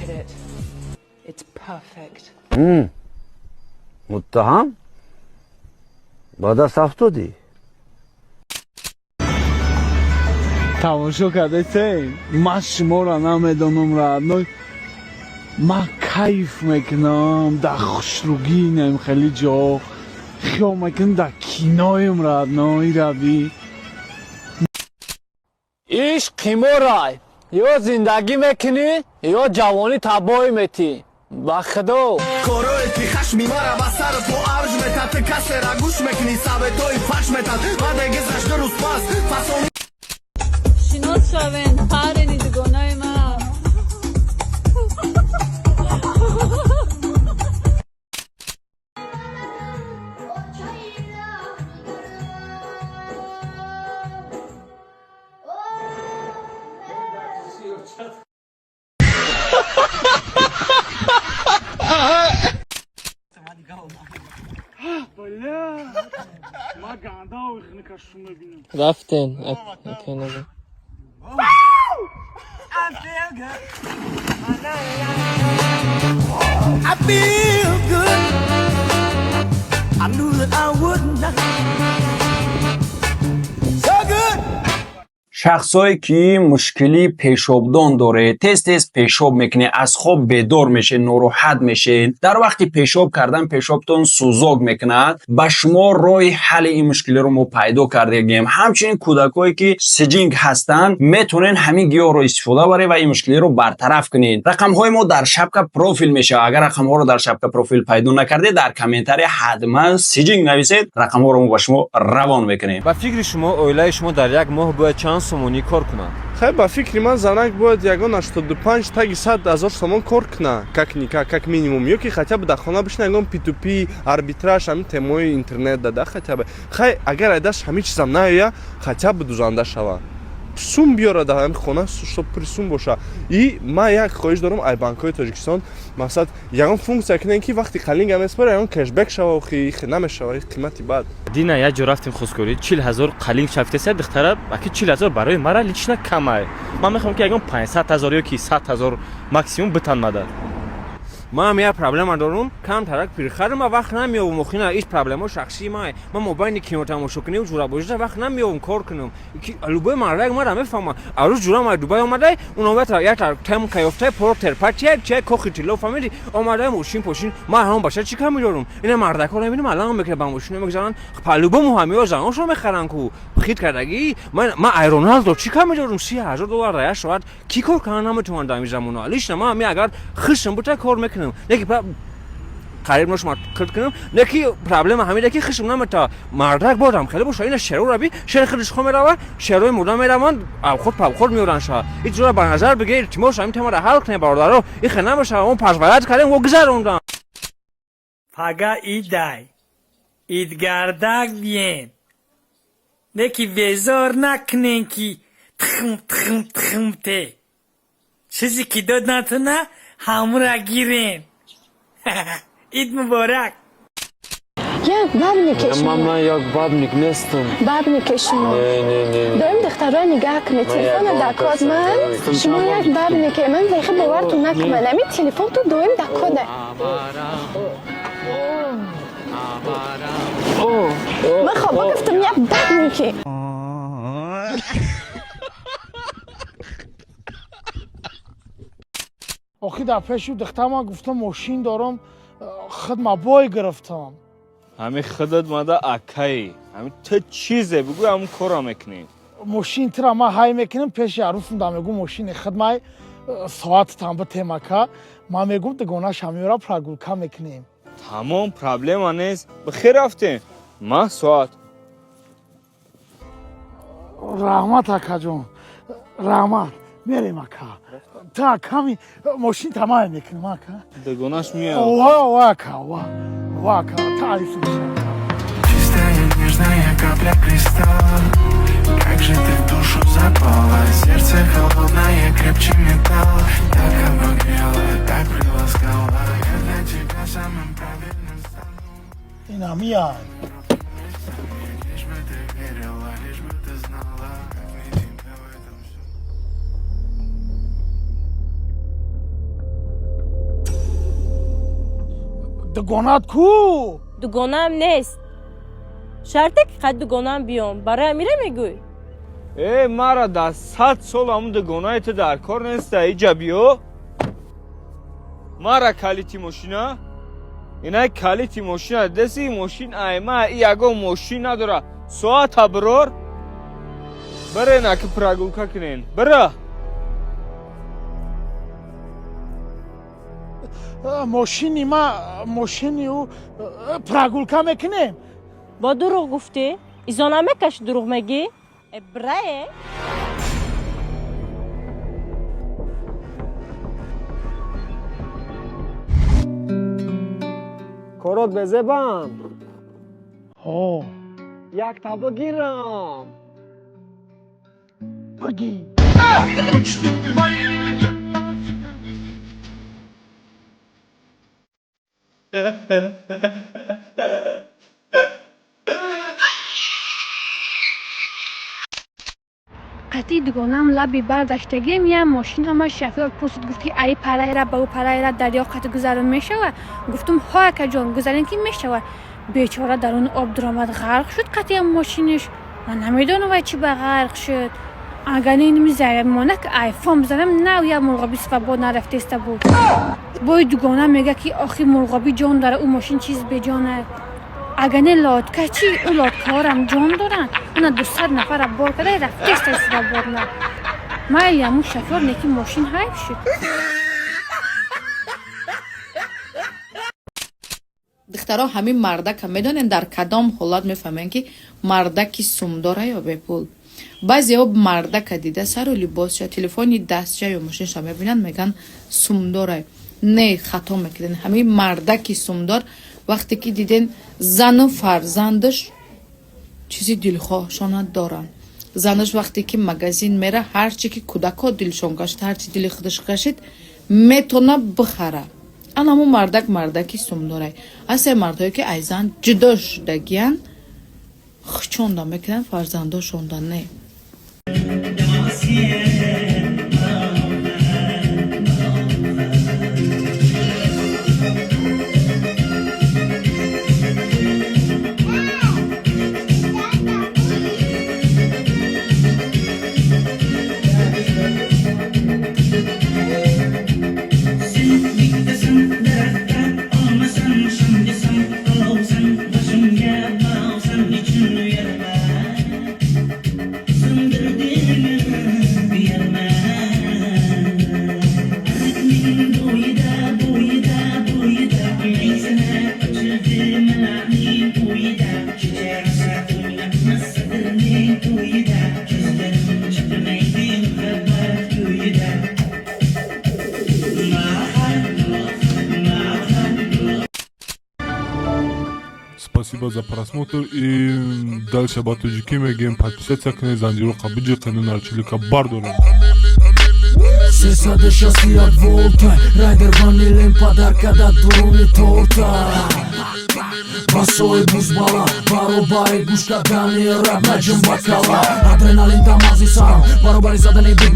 at it. It's perfect. Муттаҳам ба даст афтодӣ. Тамошо кардете? Ман шуморо намедонам, родной. Ман кайф мекунам дар хушругӣ, нем хеле ҷо хиёл мекунам дар киноем, родной, рави. Ишқ қиморай, ё зиндагӣ мекунӣ, ё ҷавонӣ табоҳӣ метӣ, ба худо. Корое ки хашми мара ба сар по авҷ метад, ту касера гӯш мекунӣ, советои фаш метад, баъде гузашт 2 рӯз пас фасони. Шинос шавен, парени дугонаи ман. Ма гандао ихникашу мебинам. Рафтен. I feel good. I knew that I would not. So good. Шахсое ки мушкилии пешобдон доред, тез тез пешоб мекунед, аз хоб бедор мешед, нороҳат мешед, дар вақти пешоб кардан пешобтон сӯзок мекунад, ба шумо роҳи ҳалли ин мушкилиро мо пайдо кардагем. Ҳамчунин кӯдакое ки сиҷинг ҳастанд, метавонед ҳамин гиёҳро истифода баред ва ин мушкилиро бартараф кунед. Рақамҳои мо дар шапка профил мешавад. Агар рақамҳоро дар шапка профил пайдо накардед, дар комментария ҳатман сиҷинг нависед, рақамҳоро мо ба шумо равон мекунем. Ба фикри шумо, оилаи шумо дар як моҳ бояд чанд сомонӣ кор кунад? Хай, ба фикри ман, занак бояд ягон 85, таги 100 000 сомон кор куна, как никак, как минимум, ё ки хотя бы дар хона бишина, ягон P2P, арбитраж, ҳамин темаҳои интернет дада хотя бы. Хай, агар айдаш ҳамин чизам наоя, хотя бы дузанда шава, сум биёра дар ҳамин хона, чтоб присум боша. И ман як хоҳиш дорам ай банкҳои Тоҷикистон, мақсад, ягон функсия кунем, ки вақти қалинга меспора, ягон кэшбэк шава. Охи намешава қимати бад. Дина як ҷо рафтем хускорӣ, 40 000 қалинг шафтеса духтара. Аки, 40 000 барои мара лично камай. Ман мехоҳам, ки ягон 500 000 ё ки 100 000 максимум битан мадад. Ман як проблема дорум, камтарак пирхарам, вақт намеёбам. Охина иш проблемо шахсии май. Ман мобайни кино тамошо кунем, ҷурабозида вақт намеёбам кор кунам. Любой мардак мара мефаҳма. Арӯз ҷурам ай Дубай омадай, уновата як тем каёфтай портер патия чай кохи тилло, фаҳмиди, омадай мошин пошин. Ман ҳамон бача чӣ ками дорум? Ина мардакҳоро мебинам, аллам мекунад, ба мошино мегузаранд, по-любому ҳамиё заноншон мехаранд ку хит кардагӣ. Ман ай Роналдо чӣ ками дорум? 30 000 доллар дар як соат кӣ кор кардан наметавонад дар ин замона? Лично ман ҳами агар хишм бута, кор мекунам, неки қариб ношма кирд кунам, неки проблема ҳамида, ки хишм намета. Мардак бодам хеле боша. Ина шеро раби, шери худиш хо мерава, шерои мурда мераванд, авход павход меоранд ша. Ин чизро ба назар бигир, илтимос, ҳамин темаро ҳал кунем, бародаро. Ин хел намешава, мо позволять кардем, во гузарондам. Пага идай, идгардак биен, неки безор накунен, ки тхм тхм тхм те чизе ки дод натуна, ҳамура гирен. Ид муборак. Як бабнике шумо. Ман як бабник нестам. Бабнике шумо. Не, не, не. Доим духтарро нигаҳ кунед, телефона дар код. Ман шумо як бабнике, ман вехи бовартон накунам, ами телефон ту доим дар кода. Ман хоба гуфтам, як бабнике. Охи, дар пеши духтар ман гуфтам, мошин дорам, хидма бой гирифтам. Ҳами худат мада акаи, ҳами ту чизе бигӯ, ҳамн корро мекунӣ. Мошин тира ман ҳай мекунам, пеши арӯсам да мегӯ, мошини хидмай, соататам битемака. Ман мегӯм, дугонаша меёра, прогулка мекунем. Тамом, проблема нест, бихер, рафтем. Ман соат. Раҳмат, акаҷон, раҳмат. Мерем, ака. Та ками мошин тамай мекунам, ака. Дугонаш меяд. Ова, ова, ака, ова, ова, ака, таъриф мешавад. Чистая, нежная капля кристалла, как же ты в душу запала. Сердце холодное, крепче металла. Так обогрела, так приласкала. Я для тебя самым правильным стану. Инамияй. Лишь бы ты верила, лишь бы ты знала, как мне тебя в этом всем. Дугонат ку? Дугонаам нест. Шарте ки қад дугонаам биём. Барои амира мегӯй? Э, мара дар 100 сол ҳамун дугонаи ту дар кор неста. Иҷа биё, мара калити мошина, инай калити мошина деси. Мошин айма, и ягон мошин надора. Соата бирор, бирен, аки прогулка кунен, бира. Мошини ма, мошини ӯ, прогулка мекунем. Бо дурӯғ гуфтӣ? Изо намекаши, дурӯғ мегӣ? Э, брае. Корот безебам. Ҳо. Якта бигирам. Бигӣ. Қатъи дугонаам лаби бар гаштагием, я мошин омад. Шофёр пурсид, гуфт, ки аи парайра ба ӯ парайра дарё қат гузарон мешавад? Гуфтум: «Ҳо, акаҷон, гузарен ки мешавад». Бечора дар он об дуромад, ғарқ шуд қатъиам мошиниш. Ман намедонам, вай чӣ ба ғарқ шуд. Агар инми займонак айфон бизанам, нав я мурғоби свобод нарафтеста буд. Бои дугона мега, ки охи мурғоби ҷон дара, ӯ мошин чиз беҷона. Агар не лодка чӣ, ӯ лодкаҳорам ҷон доранд. Уна 200 нафара бор када рафтеста свободно. Майли, аму шофёр, неки мошин ҳайф шуд. Духтаро, ҳамин мардака медонем, дар кадом ҳолат мефаҳмем, ки мардаки сумдора ё бепул? Баъзеҳо мардака дида, сару либосша, телефони дастша ё мошинша мебинанд, мегӯянд сумдора. Не, хато мекунед. Ҳамин мардаки сумдор вақте ки диден, зану фарзандаш чизи дилхоҳшона доранд. Занаш вақте ки магазин мера, ҳарчи ки кӯдакҳо дилшон кашид, ҳарчи дили худаш кашид, метона бихара. Ана ҳамун мардак мардаки сумдорай. Асе мардҳое ки ай зан ҷудо шудагиян, хучонда мекунанд, фарзандошонда не. Спасибо за просмотр и дальше ба тоҷикӣ мегӯем: подписаться кунед, занҷироқа биҷиқену нарчилика бардорем. 361 волта, райдер ванилем, подарка да дуруни торта. Басои бузбала, баробари гӯш кардани рап, наҷум бакала, адреналин дамази сарам, баробари задани бит.